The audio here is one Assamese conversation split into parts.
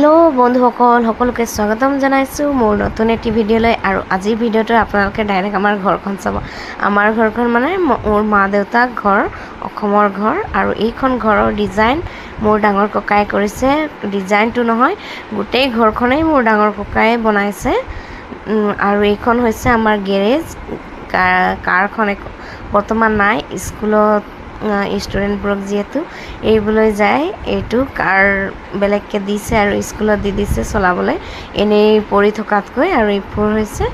হেল্ল' বন্ধুসকল, সকলোকে স্বাগতম জনাইছোঁ মোৰ নতুন এটি ভিডিঅ'লৈ। আৰু আজিৰ ভিডিঅ'টো আপোনালোকে ডাইৰেক্ট আমাৰ ঘৰখন চাব। আমাৰ ঘৰখন মানে মোৰ মা দেউতাৰ ঘৰ, অসমৰ ঘৰ। আৰু এইখন ঘৰৰ ডিজাইন মোৰ ডাঙৰ ককাই কৰিছে। ডিজাইনটো নহয়, গোটেই ঘৰখনেই মোৰ ডাঙৰ ককায়ে বনাইছে। আৰু এইখন হৈছে আমাৰ গেৰেজ। কাৰখন বৰ্তমান নাই, স্কুলত ষ্টুডেণ্টবোৰক যিহেতু এৰিবলৈ যায়, এইটো কাৰ বেলেগকৈ দিছে আৰু স্কুলত দি দিছে চলাবলৈ, এনেই পৰি থকাতকৈ। আৰু এইবোৰ হৈছে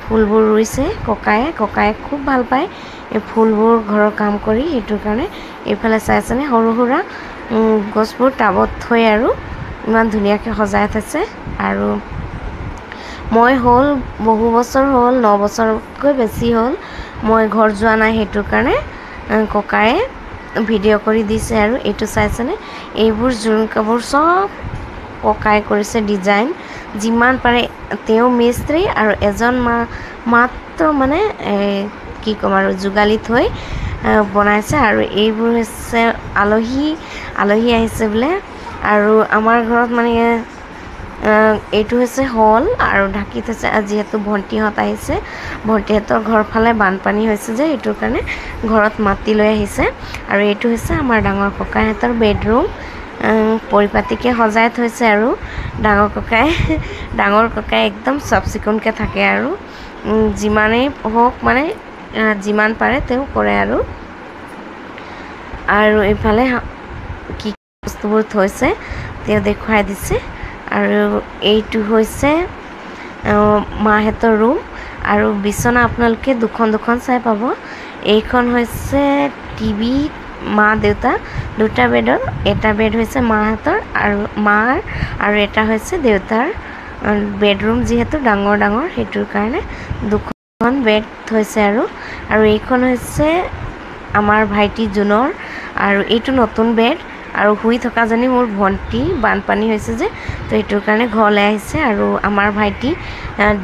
ফুলবোৰ ৰুইছে ককায়ে। ককায়ে খুব ভাল পায় এই ফুলবোৰ ঘৰৰ কাম কৰি, সেইটো কাৰণে। এইফালে চাইছেনে সৰু সুৰা গছবোৰ টাবত থৈ আৰু ইমান ধুনীয়াকৈ সজাই থৈছে। আৰু মই হ'ল বহু বছৰ হ'ল, 9 বছৰতকৈ বেছি হ'ল মই ঘৰ যোৱা নাই, সেইটো কাৰণে ককায়ে ভিডিঅ' কৰি দিছে। আৰু এইটো চাইছেনে, এইবোৰ জুৰুকাবোৰ চব ককায়ে কৰিছে ডিজাইন, যিমান পাৰে। তেওঁ মিস্ত্ৰী আৰু এজন মাত্ৰ মানে কি ক'ম আৰু যোগালি থৈ বনাইছে। আৰু এইবোৰ হৈছে আলহী, আলহী আহিছে বোলে। আৰু আমাৰ ঘৰত মানে এইটো হৈছে হল আৰু ঢাকি থৈছে, যিহেতু ভণ্টিহঁত আহিছে। ভণ্টিহঁতৰ ঘৰ ফালে বানপানী হৈছে যে, সেইটোৰ কাৰণে ঘৰত মাতি লৈ আহিছে। আৰু এইটো হৈছে আমাৰ ডাঙৰ ককাইহঁতৰ বেডৰুম, পৰিপাটিকৈ সজাই থৈছে। আৰু ডাঙৰ ককাই একদম চাফ চিকুণকৈ থাকে আৰু যিমানেই হওক মানে যিমান পাৰে তেওঁ কৰে। আৰু আৰু এইফালে কি বস্তুবোৰ থৈছে তেওঁ দেখুৱাই দিছে। আৰু এইটো হৈছে মাহঁতৰ ৰুম। আৰু বিচনা আপোনালোকে দুখন দুখন চাই পাব। এইখন হৈছে টিভি, মা দেউতা দুটা বেডৰ, এটা বেড হৈছে মাহঁতৰ আৰু মাৰ, আৰু এটা হৈছে দেউতাৰ। বেডৰুম যিহেতু ডাঙৰ ডাঙৰ, সেইটোৰ কাৰণে দুখন বেড থৈছে। আৰু আৰু এইখন হৈছে আমাৰ ভাইটি জোনৰ, আৰু এইটো নতুন বেড। আৰু শুই থকাজনী মোৰ ভণ্টি, বানপানী হৈছে যে, তো সেইটোৰ কাৰণে ঘৰলৈ আহিছে। আৰু আমাৰ ভাইটি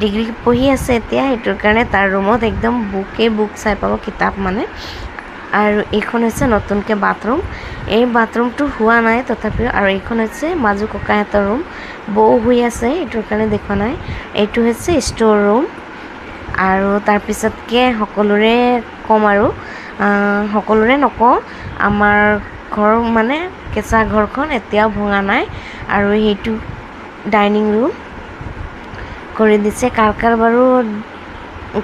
ডিগ্ৰী পঢ়ি আছে এতিয়া, সেইটোৰ কাৰণে তাৰ ৰুমত একদম বুকে বুক চাই পাব, কিতাপ মানে। আৰু এইখন হৈছে নতুনকৈ বাথৰুম। এই বাথৰুমটো হোৱা নাই তথাপিও। আৰু এইখন হৈছে মাজু ককাহঁতৰ ৰুম, বৌ শুই আছে, এইটোৰ কাৰণে দেখুওৱা নাই। এইটো হৈছে ষ্ট'ৰ ৰুম। আৰু তাৰপিছতকৈ সকলোৰে ক'ম, আৰু সকলোৰে নকওঁ, আমাৰ ঘৰ মানে কেঁচা ঘৰখন এতিয়াও ভঙা নাই। আৰু সেইটো ডাইনিং ৰুম কৰি দিছে। কাৰ কাৰ বাৰু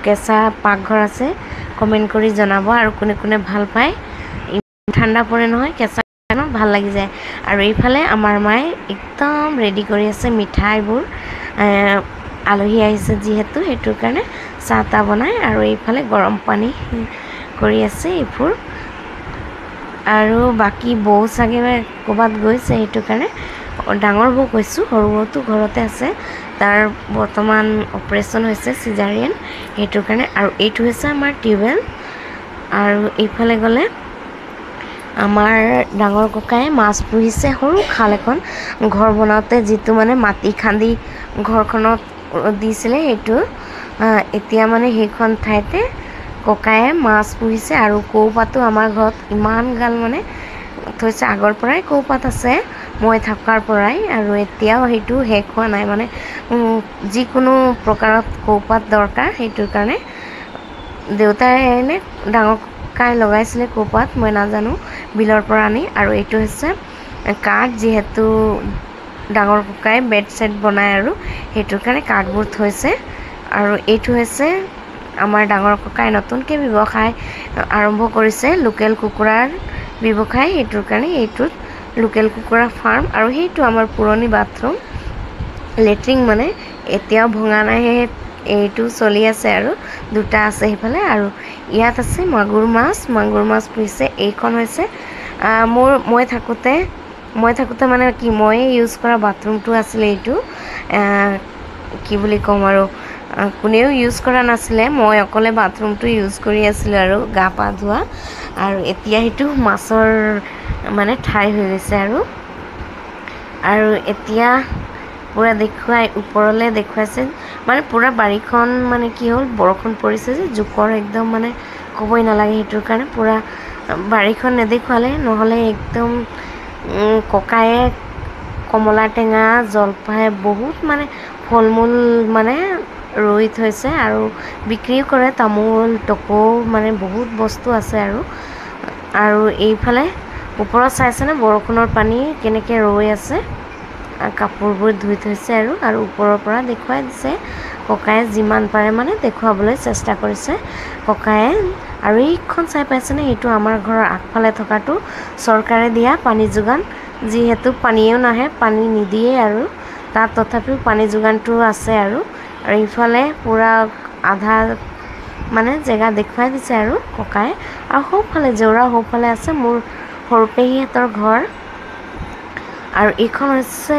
কেঁচা পাকঘৰ আছে কমেণ্ট কৰি জনাব, আৰু কোনে কোনে ভাল পায়। ঠাণ্ডা পৰে নহয় কেঁচা, ভাল লাগি যায়। আৰু এইফালে আমাৰ মায়ে একদম ৰেডি কৰি আছে মিঠাইবোৰ, আলহী আহিছে যিহেতু, সেইটোৰ কাৰণে চাহ তাহ বনাই। আৰু এইফালে গৰম পানী কৰি আছে এইবোৰ। আৰু বাকী বৌ চাগে ক'ৰবাত গৈছে, সেইটো কাৰণে, ডাঙৰ বৌ কৈছোঁ, সৰু বৌটো ঘৰতে আছে, তাৰ বৰ্তমান অপাৰেশ্যন হৈছে চিজাৰিয়ান, সেইটো কাৰণে। আৰু এইটো হৈছে আমাৰ টিউবৱেল। আৰু এইফালে গ'লে আমাৰ ডাঙৰ ককায়ে মাছ পুহিছে। সৰু খাল এখন ঘৰ বনাওঁতে যিটো মানে মাটি খান্দি ঘৰখনত দিছিলে, সেইটো এতিয়া মানে সেইখন ঠাইতে ককায়ে মাছ পুহিছে। আৰু কৌপাতো আমাৰ ঘৰত ইমান গাল মানে থৈছে, আগৰ পৰাই কৌপাত আছে মই থকাৰ পৰাই, আৰু এতিয়াও সেইটো শেষ হোৱা নাই। মানে যিকোনো প্ৰকাৰত কৌপাত দৰকাৰ, সেইটোৰ কাৰণে দেউতাই এনে ডাঙৰ ককাই লগাইছিলে কৌপাত, মই নাজানো, বিলৰ পৰা আনি। আৰু এইটো হৈছে কাঠ, যিহেতু ডাঙৰ ককাই বেড চেড বনায় আৰু সেইটোৰ কাৰণে কাঠবোৰ থৈছে। আৰু এইটো হৈছে আমাৰ ডাঙৰ ককাই নতুনকৈ ব্যৱসায় আৰম্ভ কৰিছে, লোকেল কুকুৰাৰ ব্যৱসায়, সেইটোৰ কাৰণে এইটোত লোকেল কুকুৰা ফাৰ্ম। আৰু সেইটো আমাৰ পুৰণি বাথৰুম, লেট্ৰিন মানে এতিয়াও ভঙা নাই, এইটো চলি আছে। আৰু দুটা আছে সেইফালে। আৰু ইয়াত আছে মাগুৰ মাছ, মাগুৰ মাছ পুহিছে। এইখন হৈছে মোৰ মই থাকোঁতে মানে কি ময়ে ইউজ কৰা বাথৰুমটো আছিলে এইটো। কি বুলি ক'ম আৰু, কোনেও ইউজ কৰা নাছিলে, মই অকলে বাথৰুমটো ইউজ কৰি আছিলোঁ আৰু গা পা ধোৱা। আৰু এতিয়া সেইটো মাছৰ মানে ঠাই হৈ গৈছে। আৰু আৰু এতিয়া পূৰা দেখুৱাই ওপৰলৈ দেখুৱাইছে, মানে পূৰা বাৰীখন মানে কি হ'ল, বৰষুণ পৰিছে যে, জোকৰ একদম মানে ক'বই নালাগে, সেইটোৰ কাৰণে পূৰা বাৰীখন নেদেখুৱালে, নহ'লে একদম ককায়ে কমলা টেঙা, জলফাই, বহুত মানে ফল মূল মানে ৰুই থৈছে আৰু বিক্ৰীও কৰে। তামোল, টকৌ, মানে বহুত বস্তু আছে। আৰু আৰু এইফালে ওপৰত চাইছেনে বৰষুণৰ পানী কেনেকৈ ৰৈ আছে, কাপোৰবোৰ ধুই থৈছে। আৰু আৰু ওপৰৰ পৰা দেখুৱাই দিছে ককায়ে, যিমান পাৰে মানে দেখুৱাবলৈ চেষ্টা কৰিছে ককায়ে। আৰু এইখন চাই পাইছেনে? এইটো আমাৰ ঘৰৰ আগফালে থকাটো চৰকাৰে দিয়া পানী যোগান। যিহেতু পানীও নাহে, পানী নিদিয়ে আৰু তাত, তথাপিও পানী যোগানটো আছে। আৰু আৰু ইফালে পূৰা আধা মানে জেগা দেখুৱাই দিছে আৰু ককায়ে। আৰু সৌফালে জেওৰা সৌফালে আছে মোৰ সৰু পেহীহঁতৰ ঘৰ। আৰু এইখন হৈছে